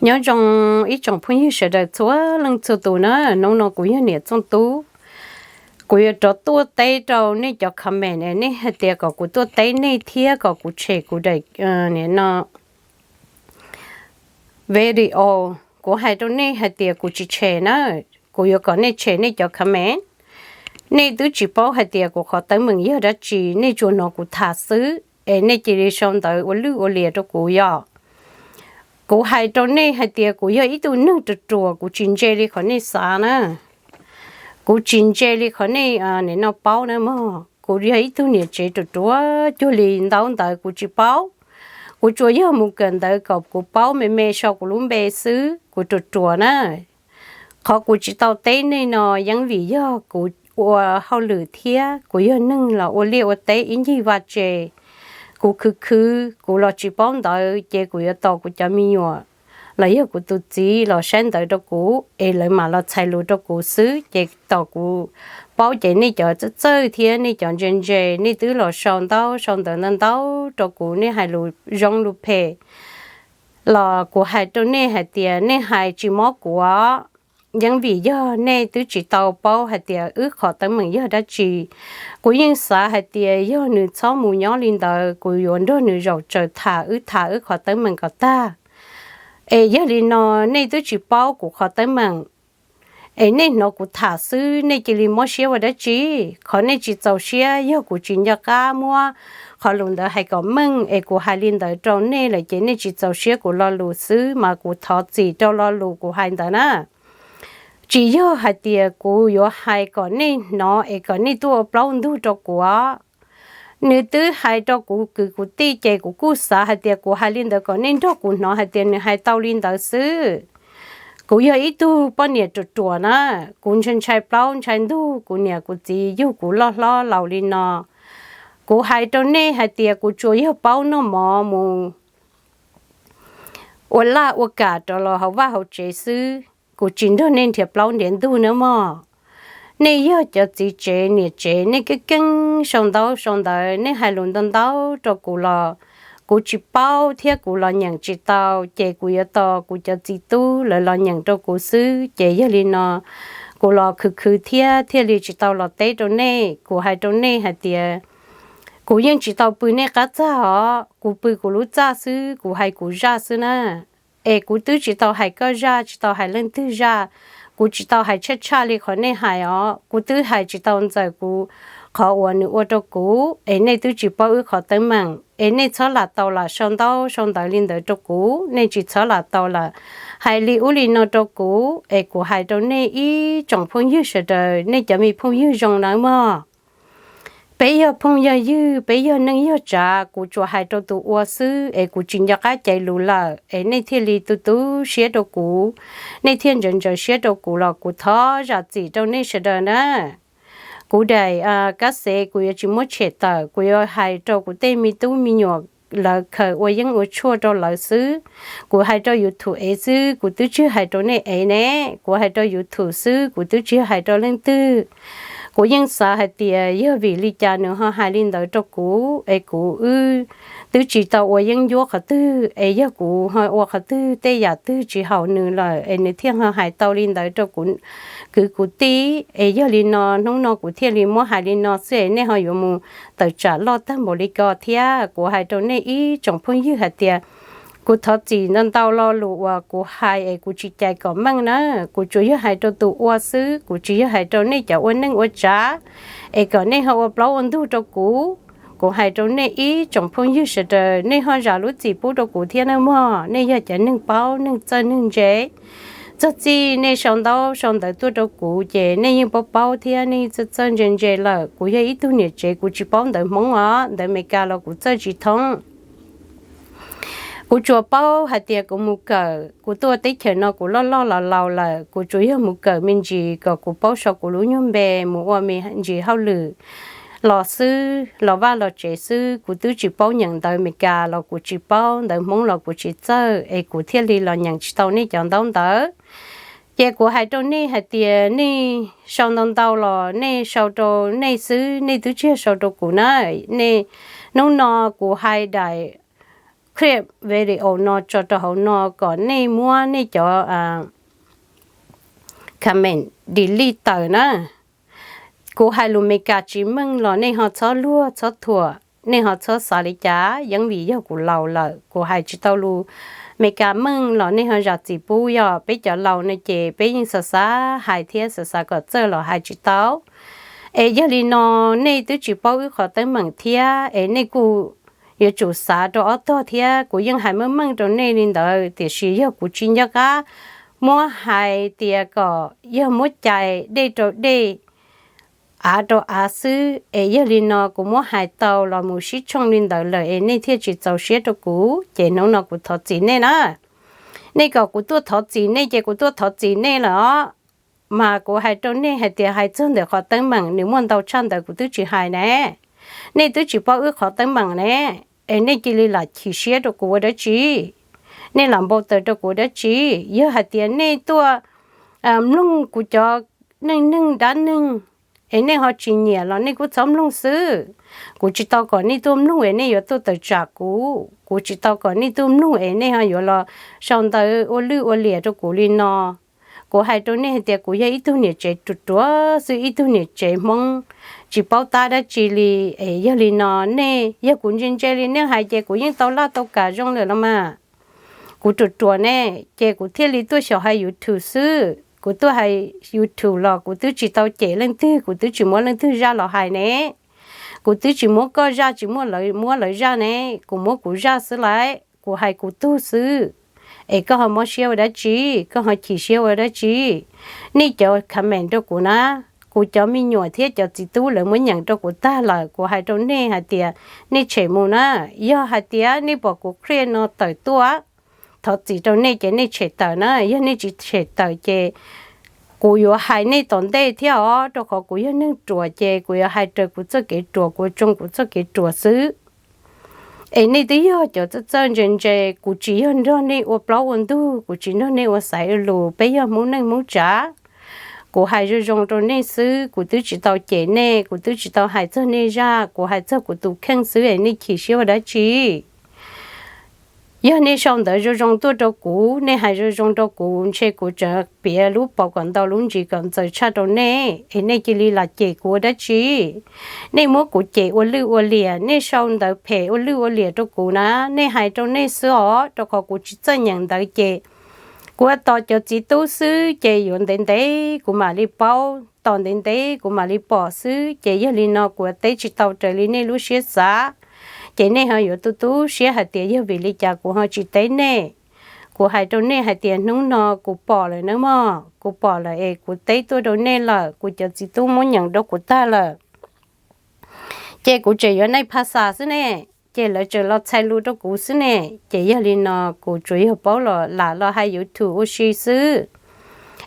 Nyob zoo ib tsoom phooj ywg sawv daws txhua leej txhua tus na, hnub no kuv yog niam Txooj Tub. Kuv yuav rov tuaj teb rau nej cov comment nej hais tias kom kuv tuaj teb nej thiab kom kuv tshem kuv daim no video. Kuv hais rau nej hais tias kuv tsis tshem na, kuv yuav kom nej tshem nej cov comment. Nej twb tsis paub hais tias kuv qhov teeb meem yog dab tsi, nej tsuas hnov kuv tham xwb es nej cia li sau ntawv ua lwj ua liam rau kuv yom. Kuv hais rau nej hais tias kuv yog ib tug neeg ruam ruam, kuv tsis ntse li qhov nej xav na. Kuv tsis ntse li qhov nej nim no paub na mog. Kuv yog ib tug niam tsev ruam ruam cuag li, ntau ntawv kuv tsis paub. Kuv tsuas yog mus kawm ntawv kom kuv paub me me sau kuv lub npe xwb, kuv ruam ruam na. Qhov kuv tsis tau teb nej no yeej vim yog kuv ua hauj lwm thiab kuv yog neeg los ua liaj ua teb ib ncig vaj tse. Kuv khwv khwv kuv los tsis paub ntawv ces kuv yuav tos kuv cov me nyuam los yog kuv tus txiv los saib ntawv rau kuv es lawv mam los txhais lus rau kuv xwb, ces tos kuv paub ces nej cov txawj txawj thiab nej cov ntse ntse nej twb los sau ntau sau ntawv ntau ntau rau kuv, nej hais lus zoo lus phem los kuv hais rau nej hais tias nej hais tsis mob kuv. Yeej vim yog nej twb tsis tau paub hais tias wb qhov teeb meem yog dab tsi. Kuv yeej xav hais tias yog nws txhob mus nyob li ntawd, kuv yuav nrog nws zaum tsawv tham, wb tham wb qhov teeb meem kom tag. Es yog li no nej twb tsis paub kuv qhov teeb meem es nej hnov kuv tham xwb nej cia li mob siab ua dab tsi? Qhov nej tsis txaus siab yog kuv tsis nco qab muab qhov lus ntawd hais kom meej es kuv hais li ntawd rau nej lawm ces nej tsis txaus siab kuv lo lus xwb, mas kuv thov txim rau lo lus kuv hais ntawd na. Tsis yog hais tias kuv yuav hais kom nej hnov es kom nej tuaj ua plaub ua ntug rau kuv. Nws twb hais rau kuv kwv kuv tij ces kuv kuj xav hais tias kuv hais li ntawd kom nej nrog kuv hnov hais tias nws hais tau li ntawd xwb. Kuv yog ib tug poj niam ruam ruam na, kuv ntshai ntshai plaub ntshai ntug, kuv niam kuv txiv yug kuv loj hlob laus li no. Kuv hais rau nej hais tias kuv tsuas yog paub noj mov mus ua laj ua kam rov los hauv vaj hauv tsev xwb, kuv tsis nrog nej nrhiav plaub nrhiav ntug nawb mog. Nej yog cov txiv tsev niam tsev, nej keej keej sau ntaub sau ntawv, nej hais lus ntau ntau rau kuv los kuv tsis paub thiab kuv los nyeem tsis tau, ces kuv yuav tos kuv cov txiv tub lawv los nyeem rau kuv xwb. Ces yog li no kuv los khwv khwv thiab thiaj li tsis tau los teb rau nej. Kuv hais rau nej hais tias kuv yeej tsis tau pw nej qab txaj os, kuv pw kuv lub txaj xwb, kuv hais kuv zaj xwb na. Es kuv twb tsis tau hais koj zaj, tsis tau hais leej twg zaj, kuv tsis tau hais tshaj tshaj li qhov nej hais os. Kuv twb hais tsis tau ntxaws kuv qhov uas nws ua rau kuv, es nej twb tsis paub wb qhov teeb meem, es nej txhob lam tau lam sau ntaub sau ntawv li ntawd rau kuv, nej tsis txhob lam tau lam hais li ub li no rau kuv. Es kuv hais rau nej ib tsoom phooj ywg sawv daws, nej cov me phooj ywg zoo nawb mog. Peb yog phooj yog ywg, peb yog neej yog tsav, kuv tsuas hais rau tus ua xwb es kuv tsis nco qab caiv lus lawm es nej thiaj li tu tu siab rau kuv, nej thiaj ntsaws ntsaws siab rau kuv los kuv thov zam txim rau nej sawv daws na. Kuv daim kab xev kuv yuav tsis muab tshem tawm, kuv yuav hais rau kuv tej me tub me nyuam lawv khaws ua yeeb ua tshuaj rau lawv xwb. Kuv hais rau YouTube ev xwb, kuv twb tsis hais rau nej ev ne. Kuv hais rau YouTube xwb, kuv twb tsis hais rau leej twg. Kuv yeej xav hais tias yog vim li cas nws ho hais li ntawd rau kuv es kuv wb twb tsis tau ua yeeb ncuab qhov twg, es yog kuv ho ua qhov twg tej yam twg tsis haum nws lawm es nws thiaj ho hais tau li ntawd rau kuv kwv kuv tij. Es yog li no hnub no kuv thiaj li muab hais li no xwb es nej ho yuav mus tawm tsam loj tag npaum li ko thiab. Kuv hais rau nej ib tsoom phooj ywg hais tias kuv thov txim ntau ntau lo lus uas kuv hais es kuv tsis cais kom meej na. Kuv tsuas yog hais rau tus ua xwb, kuv tsis yog hais rau nej cov ua neej ua tsav es kom nej ho ua plaub ua ntug rau kuv. Kuv hais rau nej ib tsoom phooj ywg sawv daws, nej ho zam lub txim pub rau kuv thiab nawb mog. Nej yog cov neeg paub, neeg txawj neeg ntse. Txog txij nej sau ntaub sau ntawv tuaj rau kuv ces nej yeej paub paub thiab nej yeej txawj txawj ntse ntse lawm. Kuv yog ib tug niam tsev, kuv tsis paub ntawv Hmoob os, ntawv Amelikas los kuv txawj tsis thoob. Kuv tsuas paub hais tias kuv mus kawm, kuv tuaj teb chaws no kuv loj loj laus laus lawm, kuv tsuas yog mus kawm me ntsis kom kuv paub sau kuv lub nyuag npe mus ua me ntsis hauj lwm los xwb, los vaj los tsev xwb. Kuv twb tsis paub nyeem ntawv Amelikas los kuv tsis paub, ntawv Hmoob los kuv tsis txawj, es kuv thiaj li los nyeem tsis tau nej cov ntaub ntawv. Ces kuv hais rau nej hais tias nej sau ntau ntau los nej sau rau nej xwb, nej twb tsis yog sau rau kuv na. Nej, hnub no kuv hais daim clip video no tso rau hauv no kom nej muab nej cov comment delete tawm na. Kuv hais lus Meskas tsis meej los nej ho txhob luag txhob thuam, nej ho txhob xav li cas, yeej vim yog kuv laus lawm kuv hais tsis tau lus Meskas meej los nej ho zam txim pub. Yog peb cov laus no ces peb yeej xav xav hais thiab xav xav kom txawj los hais tsis tau. Es yog li no nej twb tsis paub wb qhov teeb meem thiab es nej kuj yuav tsum xav rau ob tog thiab. Kuv yeej hais meej meej rau nej li ntawd tiam sis yog kuv tsis nco qab muab hais tias kom yog muab cais dej rau dej, av rau av xwb es yog li no kuv muab hais tau los mus sib tshooj li ntawd lawm es nej thiaj tsis txaus siab rau kuv ces hnub no kuv thov txim nej na. Nej kom kuv tuaj thov txim nej ces kuv tuaj thov txim nej lawm os. Mas kuv hais rau nej hais tias hais txog ntawm qhov teeb meem nws muaj ntau tshaj ntawd kuv twb tsis hais ne. Nej twb tsis paub wb qhov teeb meem ne, es nej cia li lam chim siab rau kuv ua dab tsi? Nej lam npau taws rau kuv ua dab tsi? Yog hais tias nej tuaj mloog kuv cov neej neeg dab neeg es nej ho tsis nyiam los nej kuj txhob mloog xwb. Kuv tsis tau kom nej tuaj mloog es nej yuav tuaj tawm tsam kuv, kuv tsis tau kom nej tuaj mloog es nej ho yuav los sau ntawv ua lwj ua liam rau kuv li no. Kuv hais rau nej hais tias kuv yog ib tug niam tsev ruam ruam xwb, ib tug niam tsev Hmoob tsis paub tab dab tsi li. Es yog li no nej, yog kuv ntse ntse li nej hais ces kuv yeej tau laj tau kam zoo lawm los mas. Kuv ruam ruam ne, ces kuv thiaj li tuaj xyaum hais YouTube xwb. Kuv tuaj hais YouTube los kuv twb tsis tau cem leej twg, kuv twb tsis muab leej twg zaj los hais ne. Kuv twb tsis muab koj zaj, tsis muab lawv, muab lawv zaj ne, kuv muab kuv zaj xwb lauj, kuv hais kuv tug xwb. Es koj ho mob siab ua dab tsi? Koj ho chim siab ua dab tsi? Nej cov comment rau kuv na, kuv cov me nyuam thiab cov txiv tub lawv muab nyeem rau kuv tag lawm. Kuv hais rau nej hais tias nej tshem mus na. Yog hais tias nej pom kuv clip no tawm tuaj thov txim rau nej ces nej tshem tawm na. Yog nej tsis tshem tawm ces kuv yuav hais nej tom ntej thiab os, rau qhov kuv yog neeg ruam ces kuv yuav hais raws kuv txoj kev ruam, kuv tsoo kuv txoj kev ruam xwb. Es nej twb yog cov txawj txawj ntse ntse, kuv tsis yog nrog nej ua plaub ua ntug, kuv tsis nrog nej ua xaiv ua lus, peb yog Hmoob neej Hmoob tsav. Kuv hais zoo zoo rau nej xwb, kuv twb tsis tau cem nej, kuv twb tsis tau hais txog nej zaj, kuv hais txog kuv tus kheej xwb es nej chim siab ua dab tsi? Yog nej sau ntawv zoo zoo tuaj rau kuv, nej hais zoo zoo rau kuv, ntshe kuv tseem piav lub paus kom ntau lub ntsis kom ntxaws tshaj rau nej, es nej cia li lam cem kuv ua dab tsi? Nej muab kuv cem ua lwj ua liam, nej sau ntawv phem ua lwj ua liam rau kuv na, nej hais rau nej xwb os, rau qhov kuv tsis txawj nyeem ntawv ces kuv tos cov txiv tub xwb ces yuav ntev ntev kuv mam li paub, tos ntev ntev kuv mam li pom xwb. Ces yog li no kuv teb tsis tau raws li nej lub siab xav, ces nej ho yuav tu tu siab hais tias yog vim li cas kuv ho tsis teb nej. Kuv hais rau nej hais tias hnub no kuv pom lawm nawb mog, kuv pom lawm es kuv teb tuaj rau nej lawm, kuv cov txiv tub muab nyeem rau kuv tag lawm. Ces kuv tseem yuav naij phas xas xwb ne, ces lawv tseem los txhais lus rau kuv xwb ne. Ces yog li no kuv tsuas yog paub los lam los hais YouTube ua si xwb.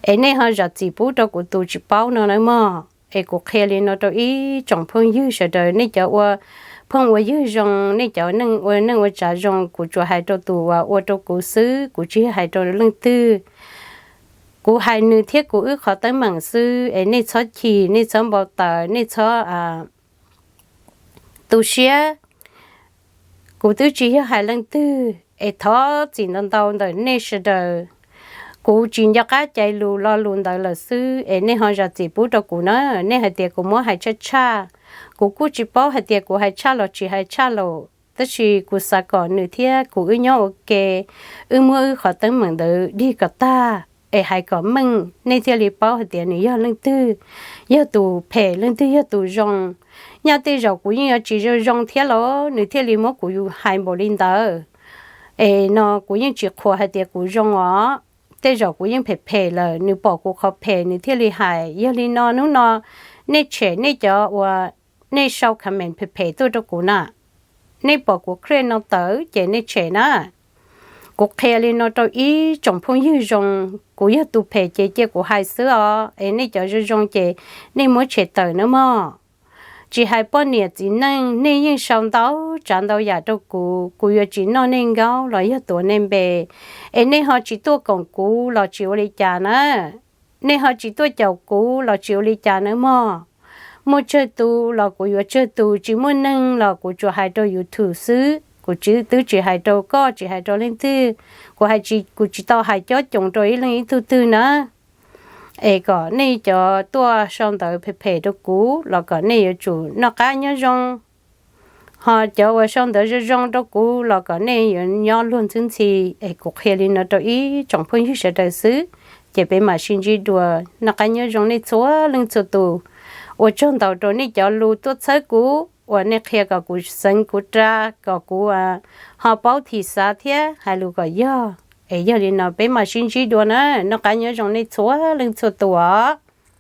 Es nej ho zam txim pub rau kuv tus tsis paub no nawb mog. Es kuv qhia li no rau ib tsoom phooj ywg sawv daws, nej cov ua phooj ua ywg zoo, nej cov neej ua neej ua tsav zoo, kuv tsuas hais rau tus uas ua rau kuv xwb, kuv tsis hais rau leej twg. Kuv hais nws thiab kuv wb qhov teeb meem xwb, es nej txhob chim, nej txhob npau taws, nej txhob tu siab. Kuv twb tsis yog hais leej twg, es thov txim ntau ntau ntawm nej sawv daws. Kuv tsis nco qab cais lus lo lus ntawd lawm xwb, es nej ho zam txim pub rau kuv na. Nej hais tias kuv muab hais tshaj tshaj, kuv kuj tsis paub hais tias kuv hais tshaj los tsis hais tshaj lawm, tab sis kuv xav kom nws thiab kuv wb nyob ua ke, wb muab wb qhov teeb meem ntawd dig kom tag, es hais kom meej, nej thiaj li paub hais tias nws yog leej twg yog tus phem, leej twg yog tus zoo. Nyaj tej zaum kuv yeej yuav tsis zoo zoo thiab los nws thiaj li muab kuv hais npaum li ntawd. Es no kuv yeej tsis qhuas hais tias kuv zoo os, tej zaum kuv yeej phem phem lawm, nws pom kuv qhov phem nws thiaj li hais. Yog li no hnub no nej tshem nej cov uas nej sau comment phem phem tuaj rau kuv na. Nej pom kuv clip no tawm ces nej tshem na. Kuv qhia li no rau ib tsoom phooj ywg zoo, kuv yog tus phem ces cia kuv hais xwb os, es nej cov zoo zoo ces nej muab tshem tawm nawb mog. Tsis hais poj niam txiv neej, nej yeej sau ntau tsav ntau yam rau kuv, kuv yuav tsis noj nej nkaub los yog tuav nej npe, es nej ho tsis tuaj koom kuv los tsis ua li cas na. Nej ho tsis tuaj caum kuv los tsis ua li cas nawb mog. Muaj tsawg tus los kuv yuav tsawg tus, tsis muaj neeg los kuv tsuas hais rau YouTube xwb. Kuv twb tsis hais rau koj, tsis hais rau leej twg, kuv hais tsis, kuv tsis tau hais cob coos rau ib leej ib tug twg na. Es kom nej cov tuaj sau ntawv phem phem rau kuv los kom nej yuav tsum noj qab nyob zoo. Ho cov uas sau ntawv zoo zoo rau kuv los kom nej yuav nyob luag ntxhi ntxhi. Es kuv qhia li no rau ib tsoom phooj ywg sawv daws xwb, ces peb mam sib ntsib dua. Noj qab nyob zoo nej txhua leej txhua tus. Ua tsaug ntau rau nej cov lus tuaj txhawb kuv, uas nej qhia kom kuv xeev kuv ras, kom kuv ho paub thim xav thiab hais lus kom yog. Es yog li no peb mam sib ntsib dua na. Noj qab nyob zoo nej txhua leej txhua tus os.